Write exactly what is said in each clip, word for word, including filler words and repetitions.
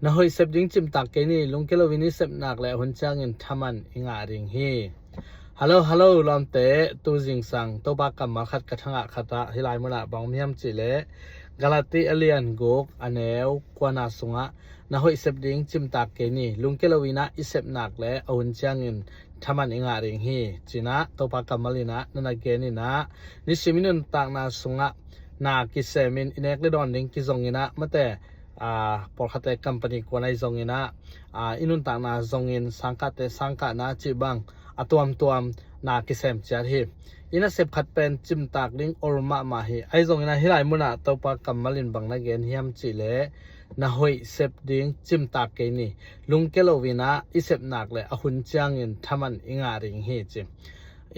Na hoih sep ding cimtak kei ni, lungke loin i sep nak le a hun ciangin thaman i ngah ding hi. Hallo, hallo, lawmte, tu zingsang Topa kammal khat ka thangah khat ah hih lai munah bang om hiam cihleh, Galati a lian guk a neu kuana sungah na hoih sep ding cimtak kei ni, lungke loin ah i sep nak le a hun ciangin thaman i ngah ding hi, cinah Topa kammal inah na na gen inah, nisim i nuntakna sungah na kisemin i nek le dawn ding kizong inah, mate, aa, pawlkhatte company kuan ahi zong inah, aa, i nuntakna zongin sangkahte sangkahna cih bang a tuamtuam na kisem ciat hi. I nasep khat pen cimtak ding ol mahmah hi. Ahi zong inah hih lai munah Topa kammal in bang na gen hiam cihleh, na hoih sep ding cimtak kei ni, lungke loin ah i sep nak le a hun ciangin thaman i ngah ding hi, ci.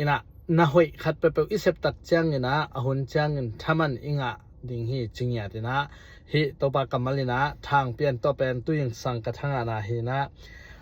Inah na hoih khat peuhpeuh i sep tak ciangin ah a hun ciangin thaman i ngah ding hi, ci ngiat inah hih Topa kammal inah thang pian tawh pen tu zingsang ka thangahna hi inah,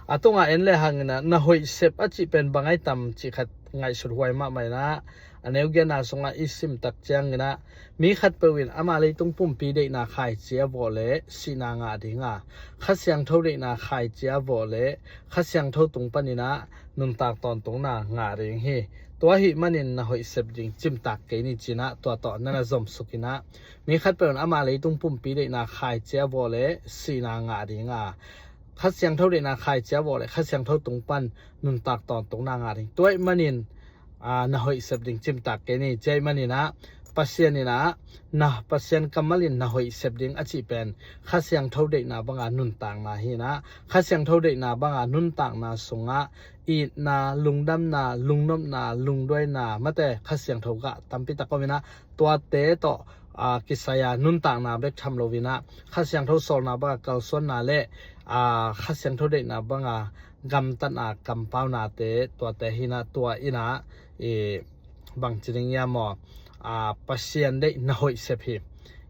a tungah en le hang inah na hoih sep a cih pen bang ahi tam cih khat ngaihsut huai mahmah inah, a neu giatna sungah i sim tak ciangin ah, mi khat peuh in ama leitung pumpi deihna khaici a vawh le sihna ngah ding a, Kha Siangtho deihna khaici a vawh le Kha Siangtho tung pan inah nuntak tawntungna ngah ding hi. Tua ahih manin na hoih sep ding cimtak kei ni, cinah tua tawh na na zomsuk inah, mi khat peuh in ama leitung pumpi deihna khaici a vawh le sihna ngah ding a, Kha Siangtho deihna khaici a vawh le Kha Siangtho tung pan nuntak tawntungna ngah ding. Tua ahih manin, aa, na hoih sep ding cimtak kei ni, ci ahih manin ah Pasian inah, na Pasian kammal in na hoih sep ding a cih pen Kha Siangtho deihna banga nuntakna hi inah, Kha Siangtho deihna banga nuntakna sungah itna, lungdamna, lungnopna, lungduaina, mate, Kha Siangtho gah tampi tak om inah, tuate tawh, aa, kisai a nuntakna bek tham loin ah Kha Siangtho sawlna banga kalsuanna le, aa, Kha Siangtho deihna banga gamtatna kampaunate tuate hi inah, tua inah, i, bangci ding hiam maw, aa, Pasian deih na hoih sep hi.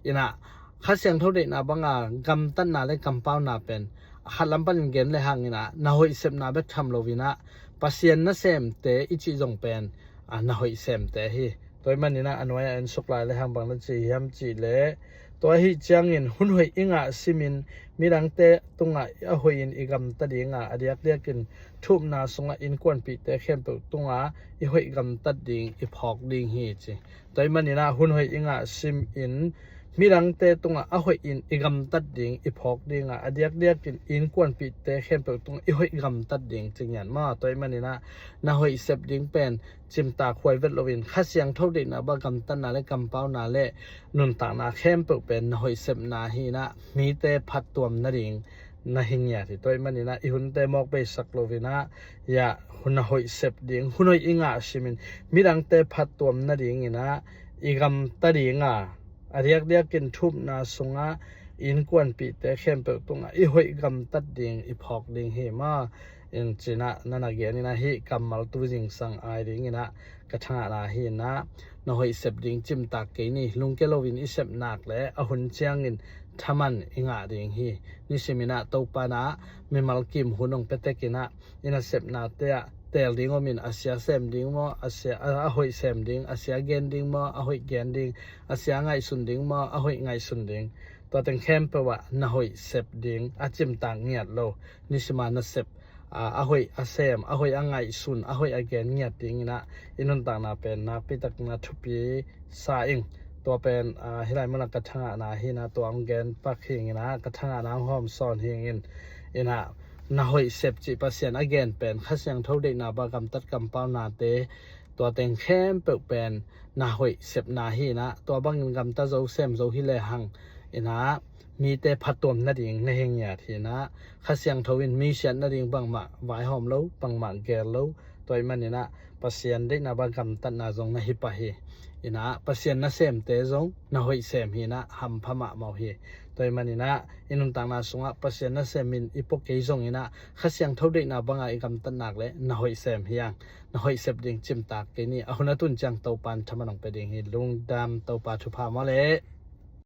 Inah Kha Siangtho deihna banga gamtatna le kampauna pen a khat lam panin gen le hang inah na hoih sepna bek tham loin ah Pasian nasemte i cih zong pen, aa, na hoih semte hi. Tua ahih manin ah a nuai-ah en suk lai le hang bang na ci hiam cihleh, tua ahih ciangin hun hoih i ngah simin midangte tungah a hoihin i gamta ding a, a diakdiakin thu-upna sungah innkuanpihte khempeuh tungah i hoih gamtat ding i phawk ding hi, ci. Tua ahih manin ah hun hoih i ngah simin midangte tungah a hoihin i gamtat ding i phawk ding a, a diakdiakin innkuanpihte khempeuh tungah i hoih gamtat ding, ci ngiat maw. Tua ahih manin ah na hoih sep ding pen cimtak huai vet loin Kha Siangtho deihna banga gamtatna le kampauna le nuntakna khempeuh pen na hoih sepna hi inah, mite phattuam nading na hi ngiat hi. Tua ahih manin ah i hunte mawk beisak loin ah, ya, hun na hoih sep ding, hun hoih i ngah simin midangte phattuam nading inah i gamta ding a, a diakdiakin thu-upna sungah innkuanpihte khempeuh tungah i hoih gamtat ding i phawk ding hi maw. In cinah na na gen inah hih kammal tu zingsang ai ding inah ka thangahna hi inah, na hoih sep ding cimtak kei ni, lungke loin i sep nak le a hun ciangin thaman i ngah ding hi. Nisim inah Topa inah mimal kim hun hong pia tek inah, i nasepnate ah teel ding om in, a sia sem ding maw, a sia, a, a hoih sem ding, a sia gen ding maw, a hoih gen ding, a sia ngaihsun ding maw, a hoih ngaihsun ding. Tua teng khempeuh ah na hoih sep ding a cimtak ngiat lo, nisim a na sep, aa, a hoih a sem, a hoih a ngaihsun, a hoih a gen ngiat ding inah i nuntakna pen nakpi takin a thupi sa ing. Tua pen, aa, hih lai munah ka thangahna hi inah, tua hong gen pak hi ing inah, ka thangahna hong hawmsawn hi ing in. Inah na hoih sep cih Pasian a gen pen Kha Siangtho deihna banga gamtat kampaunate, tua teng khempeuh pen na hoih sepna hi inah, tua bangin gamta zo sem zo hi le hang inah mite phattuam nading na hi ngiat hi inah, Kha Siangtho in mi siat nading bangmah vaihawm lo, bangmah geel lo. Tua ahih manin ah Pasian deihna banga gamtatna zong na hi pah hi. Inah Pasian nasemte zong na hoih sem hi inah, hampha mahmah uh hi. Tua ahih manin ah i nuntakna sungah Pasian nasemin i pua kei zong inah Kha Siangtho deihna banga i gamtat nak le na hoih sem hi ing. Na hoih sep ding cimtak kei ni, a hun a tun ciang Topa in thaman hong pia ding hi. Lungdam, Topa thupha maw le.